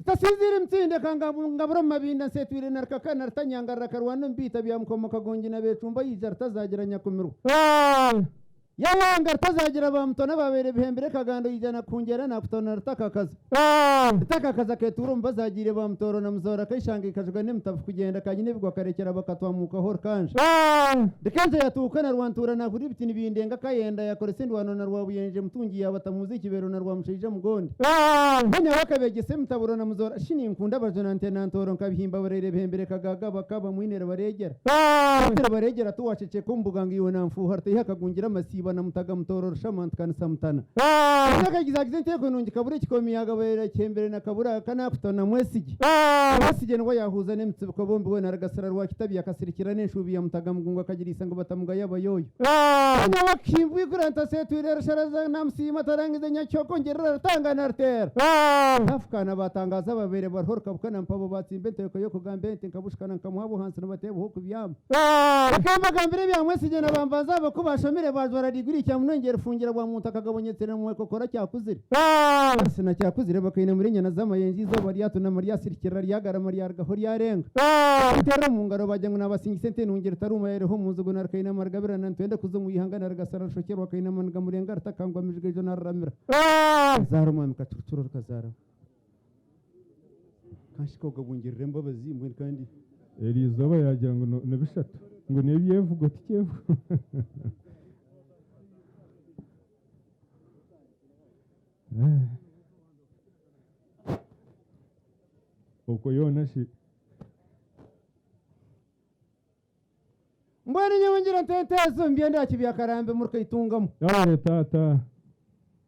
Ntasinziire emitsinde ka ngabura omu mabinda nseetwire na rukaka na rutanyangarira karwana omu biita bya mukoma kagongi na beecumba yaija rutazagira nyakumirwa. Yaayanga rutazagira ba mutoni ababaire bihembire kagando yaija na kuhungyera nakutona rutakakaza. Rutakakaza akeetuura omu bazagiire ba mutooro na muzoora kaishanga ekajuga n'emitavu kugyenda kanyina ebigwa karekyera bakatwamukaho rukanja. Rukanja yatuuka na Rwantuura nahurira ebiti nibindenga kayenda yakoresa endwano na Rwabuyenje Mutungi yaabatamuuza ekibero na Rwamushaija Mugondi. Mbwenu nawe akabeegyesa emitaburo na Muzoora shi ninkunda abajuna nte na Ntooro nkabihimba Buraire Bihembere Kagaaga Bakaba Mwine Ribareegyera. Hati Ribareegyera tiwaceceka omu buga ngu iwe na Nfuuha Rutaiha Kagungira Masiiba na Mutaga Mutooro Rushama Ntukanisa Mutana. Mbwenu akagizagiza enteeko nungi Kabura ekikomi yaagaburira Kihembere na Kabura Kanakutona Mwesigye. Mwesigye niwe yaahuuza n'emitsibiko bombi weena Rugasira rwa Kitabi akasirikira n'enshubi ya Mutaga Mugungu akagiriisa ngu batamugaya abayooyo. Mwanya w'okuhimbwa igura ntaseetwire Rusharaza namusiima tarangize Nyakihogo ngirira Rutanga na Ruteera. Ntafukaana baatangaaza ababaire bariho Rukabuka na Mpabo baatsimba enteeko y'okugamba ente nkabushukana nkamuha abuhansi nibateebaho okubyama. Bakaba mbagambira ebya Mwesigye na bambanza abo ku baashomire baajwara diguri kyamunongi erifungira bwa muntu akagabonyetsire mumwekokora kyakuzire. Kasi na kyakuzire bakainamura enyana z'amayenje eizooba ryatunama ryasirikirira ryagarama ryarugaho ryarenga. Bamuteerera omu ngaro baagira ngu naabasingisa ente nungi ritaruuma yaireho omu nzigu na Rukainama rugabirana nitwenda kuza omu ihanga na Rugasara rushokyerwa Kainama nigamurenga ritakangwa mijigaijo nariramira. Kazaara omwami Kacurucuru rukazaara. Kanshika ogabungirira embabazi mbwenu kandi. Eri izooba yaagira ngu ni bishatu ngu n'ebyevugo tikyevugo. Okwo yoona shi. Mbwenu nyowe ngira nti ente ezo mbyenda kibyakarambi murikaitungamu. Yabare taata.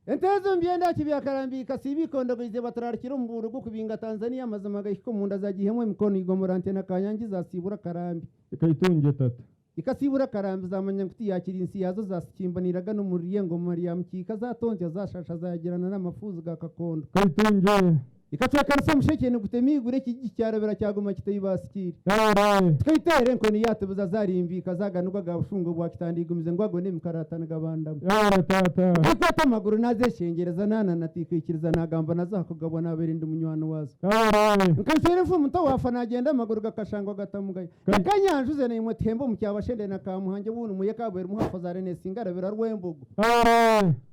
Ente ezo mbyenda kibyakarambi ikasiiba ikondogoize baturarikire omu buuro gw'okubinga Tanzania amazima gahika omunda zagiihemu emikono igomora nte na Kanyangi zasiibura akarambi. Ekaitungye tata. Ikasiibura akarambi zamanya ngu tiyakiri nsi yaazo zasikimbaniraga n'omuri ry'engoma rya Mukiika zatonzya zashasha zayagirana n'amafuuzi ga Kakondo. Kaitungye. Ikacwekanisa omushekye nigutema eiguru ekijiji kyarabira kyaguma kitaibaasikiire. Yabare. Tukaiteera enkoni yaatubuza zarimbiika zaganugwa ga bushungo bwa kitanda igumize ngu ago n'emikaratano gabandamu. Yabare taata. Nkakwata amaguru nazeshengyereza nanana tikaikiriza nagamba naza aha kugabwa nabaire ndi munywani waazo. Yabare. Nkanswera enfumu nto waafa nagyenda amaguru gakashangwa gatamugayo. Nakanyanjuze naimwe tuhembe omu Kyabashende na Kamuhangi obundi muye Kabweru muhafu azaare Nesinga arabira Rwembogo.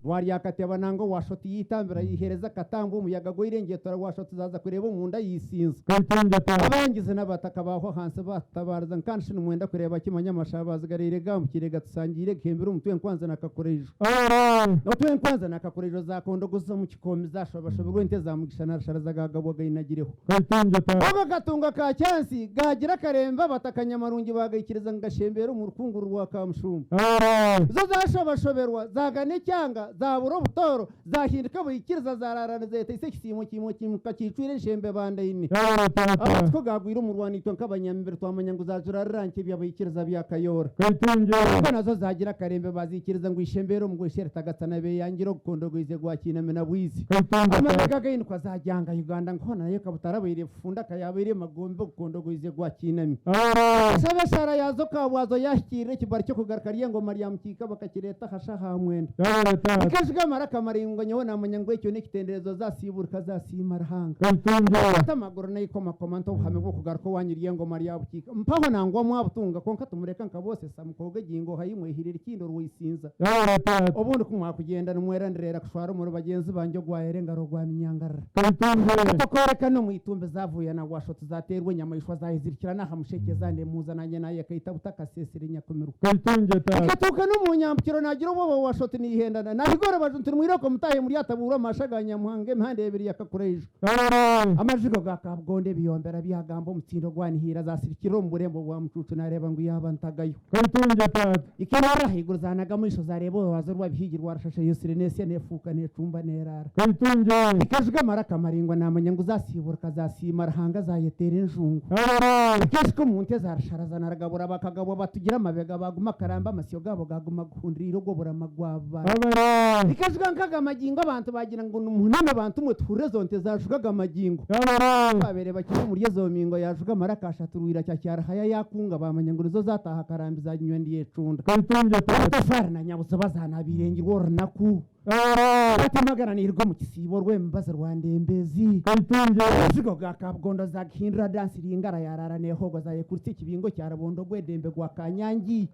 Rwaryakateba nangwa Washoti yaitambira yaihereza akatambwa omuyaga gwairengyetera Washoti zaaza kureeba omunda yaisinza. Abangizi n'abataka baahwa ahansi baatutabaariza ngu kandi shi nimwenda kureeba ki manya amashabazi garaire gambukire gatusangiire gahembire omutwe enkwanzi na kakureijo. Otwe enkwanzi na kakureijo zaakondogoza omu kikoomi zaashobashoberwa ente za Mugisha na Rusharaza gaagabwa gainagireho. Ogu akatunga ka kyansi gaagira akarembe abataka nyamarungi baagaikiriza ngu gashembeere omu rukunguru rwa Kamushumba. Zo zaashobashoberwa zaagana ekyanga, zaabura obutooro, zaahindika buhikiriza zaaraara nizeeteisa ekisiimo kimwe kiimuka kiicwire enshembe ebandaine. Amatsiko gaagwire omurwano itwe nk'abanyamibiri twamanya ngu zaajurarira nkye eby'abaikiriza bya Kayoora. Kwonka nazo zaagira akarembe baaziikiriza ngu ishembeere omu gweshe ritagatsana beeyangira ogukondogoize gwa Kinami na Bwizi. Amabega gainikwa zaagyanga Uganda ngu hoona nayo Kabutare Funda ka yaabaire magombe ogukondogoize gwa Kinami. Akashaba eshaara yaazo Kabwazo yaahikiirira ekibari ky'okugaruka ry'engoma rya Mukiika bakakireeta aha shaaha aha mwenda. Nkajuga amaraka maraingwa nyowe naamanya ngu ekyo n'ekitenderezo zaasiiburika zaasiima Ruhanga. Nkakwata amaguru naikomakoma nti obuhame bw'okugaruka owanyu ry'engoma rya Bukiika. Mpaho nangwa mwabutunga kwonka timureka nkaboosesa mukooga egi ngoha ei mwehirira ekindo rweisinza. Obundi ku mwakugyenda nimwerandireera kushwara omuri bagyenzi bangye ogwayera engaro gwaminyangarira. Tokworeka n'omu itumbi zaavuuya na bwasho tizateerwa enyamaishwa zaayezirikira n'aha mushekye zandemuuza naanye naayekaita butakaseesire nyakumirwa. Nkatuuka n'omu nyambukiro naagira obwoba bwasho tiniihendana. Naahiga orubaju nti nimwirooko mutaahe muri atabuurwe amaasha ga Nyamuhanga emihanda ebiri yakakura eijo. Amazigo ga Kabugondo ebiyombera byagamba omutsindo gwanihiira zaasirikirira omu burembo bwa Mucuucu naareeba ngu yaaba ntagayo. Ikemerera ahaiguru zaanaga amaisho zaareeba orwazi rw'abihiigi rwarushasha eyosire neesya neefuuka neecumba neeraara. Ikajuga amaraka maraingwa naamanya ngu zaasiiburuka zaasiima Ruhanga zaayeteera enjungu. Ikeeshika omu nte zarusharaza na rugabura bakagabwa batugira amabega baaguma karamba amasyo gaabo gaaguma guhundiriire ogw'oburama gwaba. Ikajuga nk'aga magingo abantu baagira ngu nimuhuname bantu mwe tuhurire ezo nte zaajuga aga magingo. Ku baabaire bakiri omuri ezo mingo yaajuga amaraka ashaturwire akyakyarihaya yaakunga baamanya ngu nizo zaataaha akarambi zaaginywa ndyecunda. Amatafari na nyabuziba zaanabiirengirwe orunaku. Batemagana niiruga omu kisiibo orw'emibazi rwa Ndembezi. Amazigo ga Kabugondo zagihindura dansi Ringara yaraara nehogoza ayekuritsa ekibingo kya Rubondo gw'edembe gwa Kanyangi.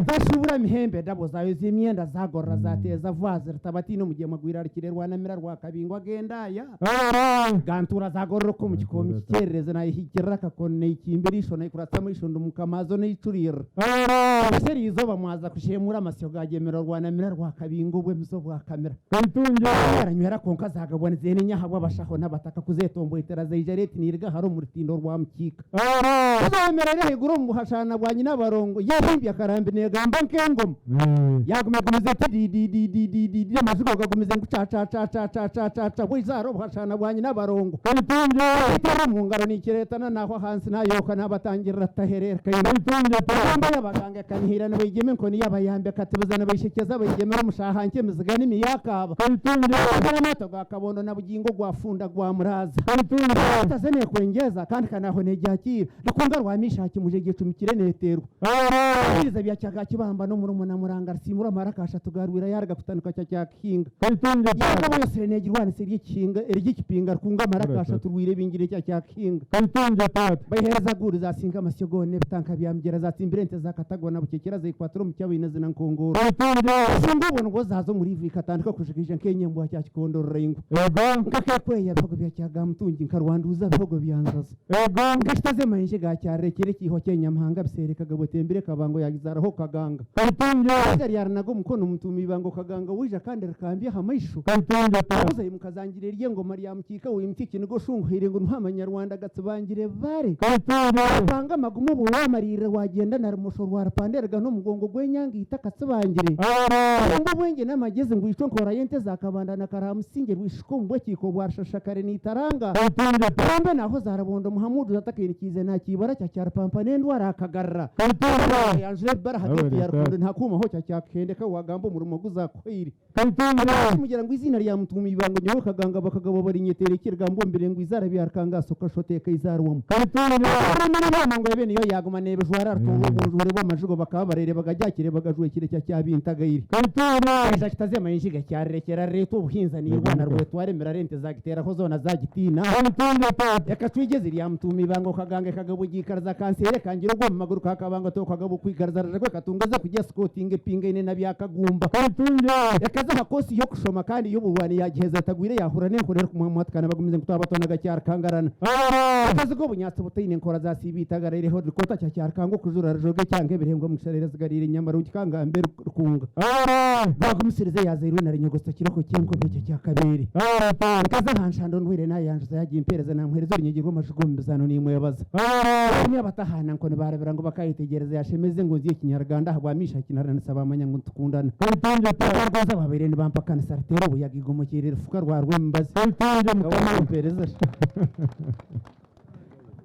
Zashuubura mihembe endabo zaayo z'emyenda zagorora zateeza vaazi Rutabatiine omugyema gwirarikire rwanamira rwa Kabingo ag'endaaya. Gantuura zagororoka omu kikoomi kikyererezi nayehikirira akakoni neikimba eriisho naikuratsa amaisho ndi mukamaazo neicurira. Mbese eriizooba mwaza kushemuura amasyo gagyemera orwanamira rwa Kabingo obw'emizi obwakamira. Yaranywera kwonka zagabwa nizenenya ahabw'abashaho n'abataka kuzetomboitera zaija reeti neiriga hare omu rutindo rwa Mukiika. Kuzayemereire ahaiguru omu buhashaana bwa nyina abarongo yehimbya akarambi negamba nk'engoma. Yaguma agumize ati didididididiidi amazigo gagumize ngu cacacacacacacaca bwaiza ahari obuhashaana bwa nyina abarongo. Aketeera omu ngaro nikireetana naaho ahansi nayooka nabatangirira atahereerekaine. Engamba y'abaganga ekanihira nibaigyema enkoni y'abayambi ekatibiza nibaishekyeza baigyemera omushaaha nkye emiziga n'emiyakaaba. Agara amaato ga Kabondo na Bugingo gwa Funda gwa Muraaza. Etaze neekwengyeza kandi kanaaho neegyakiira. Rukunga rwa Mishaki Mujegi ecumikire neeteerwa. Ebiriza bya Kyaga Kibamba n'omurumuna Muranga Rusiimura amaraka ashatu ga Rwira yaaruga kutanuka kya Kyakihinga. Yaagaba yosire neegirwanisa eri ekihinga eri ekipinga Rukunga amaraka ashatu Rwira ebingire kya Kyakihinga. Baiheereza Guuri zasinga amasyo goona ebitanka bya Migyera zatsimbira ente za Katagwa na Bukyekera zaikwatira omu Kyabaine zina Nkongooro. Obushungu obwo nibwo zaaza omuri ivo ikatandika kujigaija nk'enyembwa kya Kikondo Ruraingwa. Nkakekweya bihogo bya Kyagamutungi nka Rwanduuza bihogo bya Nzaza. Nkashita z'emainje ga Kyarerekire ekiihwa ky'enyamuhanga biseere Kagabo etembire Kabango yagizaaraho Kaganga. Eija ryarinaga omukono Mutuuma Ibango Kaganga waija kandi rikambya aha maisho. Abuza imuka zangire ery'engoma rya Mukiika waimutsya ekiniga oshunguhaire ngu niho amanyarwanda gatsibangire bare. Rupanga amagumu obwo wamariirira wagyenda na rumosho rwa Rupanda erega n'omugongo gw'enyanga eitaka tsibangire. Orumbe obwengye n'amagyezi ngu itwe enkora y'ente za Kabanda na Karahamusinge rwishuka omu bwekiiko bwa Rushashakare neitaranga. Orumbe naho za Rubondo Muhamudu atakainikiize nakiibara kya Kyarupampa n'endwara akagarura. Yayanjura ebibara aha geeti ya Rukundo nihakuumaho kya Kyakuhendeka wagamba omurimo oguzakuhaire. Akamugira ngu eiziina rya Mutuuma Ibango nyowe Kaganga bakagabo barinyeteera ekirigambo omu birengo izaara bya Rukangaso Kashoteeka eizaarwamu. Orurimi rw'ebyoma ngu ebe niyo yaaguma neebijwara rutuurwa obunjuure bw'amajugo bakaba bareere bagagyakire bagajwekire kya kyabintagaire. Kaija kitaze maingi gakyarerekyera rireetwa obuhinza niirwana rwetwara emirara ente zagiteeraho zoona zagitiina. Ekacwa eigyezi rya Mutuuma Ibango Kaganga ekagabwa egiikariza kanseere kangira ogw'omu maguru ka Kabanga tokagabwa okwikariza rajagwe katunga ez'okurya sikotinga epingaine na byakagumba. Ekaza aha koosi y'okushoma kandi y'oburwani yaagiheza etagwire yaahurira n'enkora erikumwamwatikana bagumize ngu twaba twona gakyarikangarana. Akaziga obunyaatsi butaine nkora zasiiba eitagara eriho rikota kyakyarikanga okujura rijoga ekyanga ebirengwa omu kishara erazigariire enyamarungi kangambe rukunga. Rwagumisiriza eyazairwe na rinyogosa kiroko ky'enkobe ekyo kyakabeere. Nkaza aha nshando ndwaire naayanjuza yaagimpeereza naamuheereza orunyigi rw'amaju g'omu bizaano nimwebaza. Bamwe abatahaana nkoni baarabira ngu bakaayetegyereza yashemeza engonzi y'ekinyaruganda ahabwa Mishaki na Ranisa baamanya ngu nitukundana. Abarwaza babaire nibampakanisa riteera obuyaga eigomokyeire rifuka rwa Rwemibazi. Mukama ampeereze.